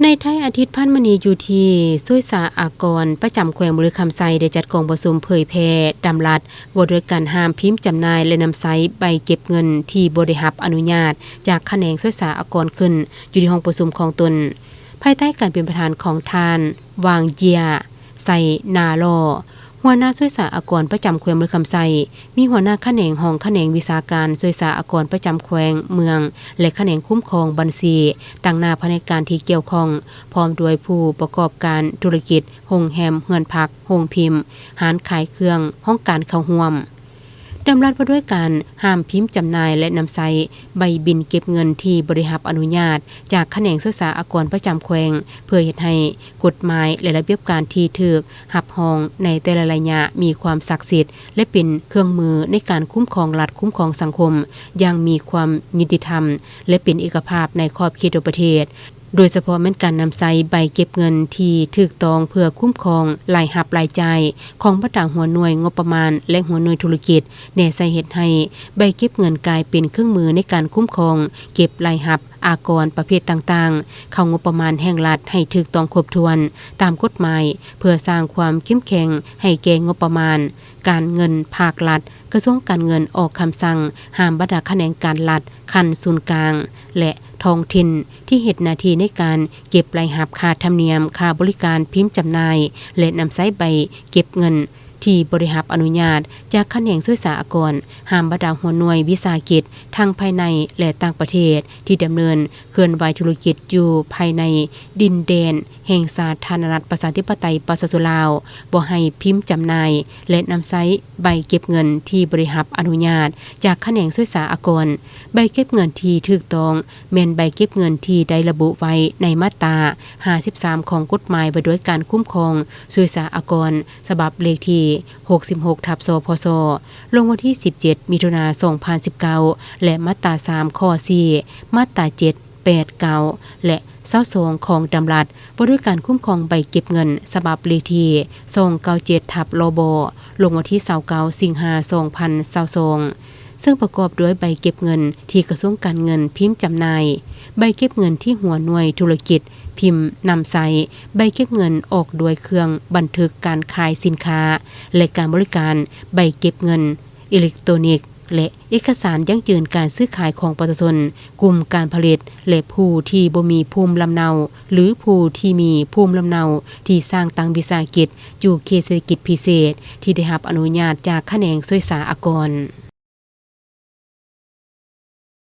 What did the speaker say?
ໃນທ້າຍອາທິດຜ່ານມານີ້ ຢູ່ທີ່ສ່ວຍສາອາກອນປະຈຳແຂວງບໍລິຄຳໄຊ ໄດ້ຈັດກອງປະຊຸມເຜີຍແຜ່ດຳລັດວ່າດ້ວຍການຫ້າມພິມຈຳໜ່າຍ ແລະ ນຳໃຊ້ໃບເກັບເງິນທີ່ບໍ່ໄດ້ຮັບອະນຸຍາດຈາກຂະແໜງສ່ວຍສາອາກອນຂຶ້ນ ຢູ່ທີ່ຫ້ອງປະຊຸມຂອງຕົນ ພາຍໃຕ້ການເປັນປະທານຂອງທ່ານ ຫວ່າງເຢຍ ໄຊນາລໍ ຫົວໜ້າສ່ວຍສາອາກອນປະຈຳແຂວງບໍລິຄຳໄຊ, ມີຫົວໜ້າຂະແໜງ, ຮອງຂະແໜງວິຊາການ, ສ່ວຍສາອາກອນປະຈຳແຂວງ, ເມືອງ ແລະ ຂະແໜງຄຸ້ມຄອງບັນຊີ, ຕາງໜ້າພະແນກການທີ່ກ່ຽວຂ້ອງ, ພ້ອມດ້ວຍຜູ້ປະກອບການທຸລະກິດ, ໂຮງແຮມ, ເຮືອນພັກ, ໂຮງພິມ, ຮ້ານຂາຍເຄື່ອງ, ຫ້ອງການເຂົ້າຮ່ວມ. ດຳລັດວ່າດ້ວຍການຫ້າມພິມຈຳໜ່າຍ ແລະ ນຳໃຊ້ໃບບິນເກັບເງິນທີ່ບໍ່ໄດ້ຮັບອະນຸຍາດຈາກຂະແໜງສ່ວຍສາອາກອນປະຈຳແຂວງ ເພື່ອເຮັດໃຫ້ກົດໝາຍ ແລະ ລະບຽບການທີ່ຖືກຮັບຮອງໃນແຕ່ລະໄລຍະມີຄວາມສັກສິດ ແລະ ເປັນເຄື່ອງມືໃນການຄຸ້ມຄອງລັດ, ຄຸ້ມຄອງສັງຄົມຢ່າງມີຄວາມຍຸຕິທຳ ແລະ ເປັນເອກະພາບໃນຂອບເຂດທົ່ວປະເທດ. ໂດຍສະເພາະແມ່ນການນຳໃຊ້ໃບເກັບເງິນທີ່ຖືກຕ້ອງເພື່ອຄຸ້ມຄອງລາຍຮັບລາຍຈ່າຍຂອງບັນດາຫົວໜ່ວຍງົບປະມານ ແລະ ຫົວໜ່ວຍທຸລະກິດ ແນໃສ່ເຮັດໃຫ້ໃບເກັບເງິນກາຍເປັນເຄື່ອງມືໃນການຄຸ້ມຄອງເກັບລາຍຮັບອາກອນປະເພດຕ່າງໆ ເຂົ້າງົບປະມານແຫ່ງລັດໃຫ້ຖືກຕ້ອງຄົບຖ້ວນຕາມກົດໝາຍ ເພື່ອສ້າງຄວາມເຂັ້ມແຂງໃຫ້ແກ່ງົບປະມານການເງິນພາກລັດ. ກະຊວງການເງິນອອກຄຳສັ່ງຫ້າມບັນດາຂະແໜງການລັດຂັ້ນສູນກາງ ແລະ ທ້ອງຖິ່ນ ທີ່ເຮັດໜ້າທີ່ໃນການເກັບລາຍຮັບຄ່າທຳນຽມ, ຄ່າບໍລິການພິມຈຳໜ່າຍ ແລະ ນຳໃຊ້ໃບເກັບເງິນທີ່ບໍ່ໄດ້ຮັບອະນຸຍາດຈາກຂະແໜງສ່ວຍສາອາກອນ, ຫ້າມບັນດາຫົວໜ່ວຍວິສາຫະກິດທັງພາຍໃນ ແລະ ຕ່າງປະເທດ ທີ່ດຳເນີນເຄື່ອນໄຫວທຸລະກິດຢູ່ພາຍໃນດິນແດນແຫ່ງສາທາລະນະລັດປະຊາທິປະໄຕປະຊາຊົນລາວ ບໍ່ໃຫ້ພິມຈຳໜ່າຍ ແລະ ນຳໃຊ້ໃບເກັບເງິນທີ່ບໍ່ໄດ້ຮັບອະນຸຍາດຈາກຂະແໜງສ່ວຍສາອາກອນ. ໃບເກັບເງິນທີ່ຖືກຕ້ອງ ແມ່ນໃບເກັບເງິນທີ່ໄດ້ລະບຸໄວ້ໃນມາດຕາຫ້າສິບສາມຂອງກົດໝາຍວ່າດ້ວຍການຄຸ້ມຄອງສ່ວຍສາອາກອນ ສະບັບເລກທີຫົກສິບຫົກ ທັບ ສພສ ລົງວັນທີສິບເຈັດ ມິຖຸນາ ສອງພັນສິບເກົ້າ ແລະ ມາດຕາສາມ ຂໍ້ສີ່ ມາດຕາເຈັດ ແປດ ເກົ້າ ແລະ ຊາວສອງ ຂອງດຳລັດວ່າດ້ວຍການຄຸ້ມຄອງໃບເກັບເງິນ ສະບັບເລກທີສອງເກົ້າເຈັດ ທັບ ລບ ລົງວັນທີຊາວເກົ້າ ສິງຫາ ສອງພັນຊາວສອງ ເຊິ່ງປະກອບດ້ວຍໃບເກັບເງິນທີ່ກະຊວງການເງິນພິມຈຳໜ່າຍ, ໃບເກັບເງິນທີ່ຫົວໜ່ວຍທຸລະກິດພິມນຳໃຊ້, ໃບເກັບເງິນອອກດ້ວຍເຄື່ອງບັນທຶກການຂາຍສິນຄ້າ ແລະ ການບໍລິການ, ໃບເກັບເງິນອີເລັກໂຕນິກ ແລະ ເອກະສານຢັ້ງຢືນການຊື້ຂາຍຂອງປະຊາຊົນ, ກຸ່ມການຜະລິດ ແລະ ຜູ້ທີ່ບໍ່ມີພູມລຳເນົາ ຫຼື ຜູ້ທີ່ມີພູມລຳເນົາທີ່ສ້າງຕັ້ງວິສາຫະກິດຢູ່ເຂດເສດຖະກິດພິເສດທີ່ໄດ້ຮັບອະນຸຍາດຈາກຂະແໜງສ່ວຍສາອາກອນ.